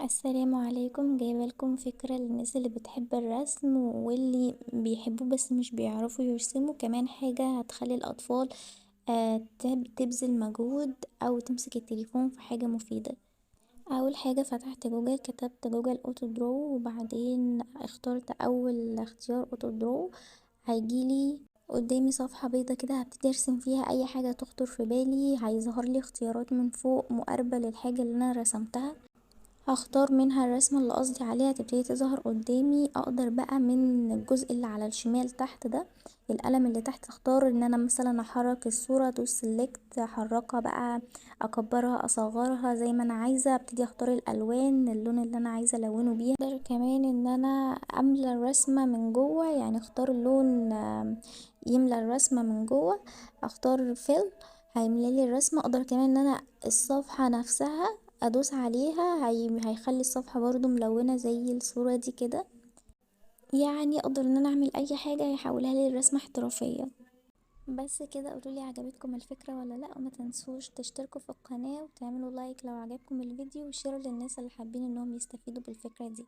السلام عليكم. جايبه لكم فكرة للناس اللي بتحب الرسم واللي بيحبوه بس مش بيعرفوا يرسموا، كمان حاجة هتخلي الأطفال تبذل مجهود أو تمسك التليفون في حاجة مفيدة. أول حاجة فتحت جوجل، كتبت Google Auto Draw، وبعدين اخترت أول اختيار Auto Draw. هيجيلي قدامي صفحة بيضة كده هبتدي ارسم فيها اي حاجة تخطر في بالي. هيظهر لي اختيارات من فوق مقاربة للحاجة اللي انا رسمتها، هختار منها الرسمة اللي قصدي عليها تبتدي تظهر قدامي. اقدر بقى من الجزء اللي على الشمال تحت ده، القلم اللي تحت، اختار ان انا مثلا احرك الصورة، ادوس select، احركها بقى، اكبرها اصغرها زي ما انا عايزة. ابتدي اختار الالوان، اللون اللي انا عايزة الونه بيه. اقدر كمان ان انا املى الرسمة من جوه، يعني اختار اللون يملى الرسمة من جوه، اختار fill هيملى لي الرسمة. اقدر كمان ان انا الصفحة نفسها ادوس عليها هيخلي الصفحة برضو ملونة زي الصورة دي كده. اقدر ان انا اعمل اي حاجة هيحولها لي الرسمة احترافية. بس كده. قولولي عجبتكم الفكرة ولا لا، وما تنسوش تشتركوا في القناة وتعملوا like لو عجبكم الفيديو، و share للناس اللي حابين انهم يستفيدوا بالفكرة دي.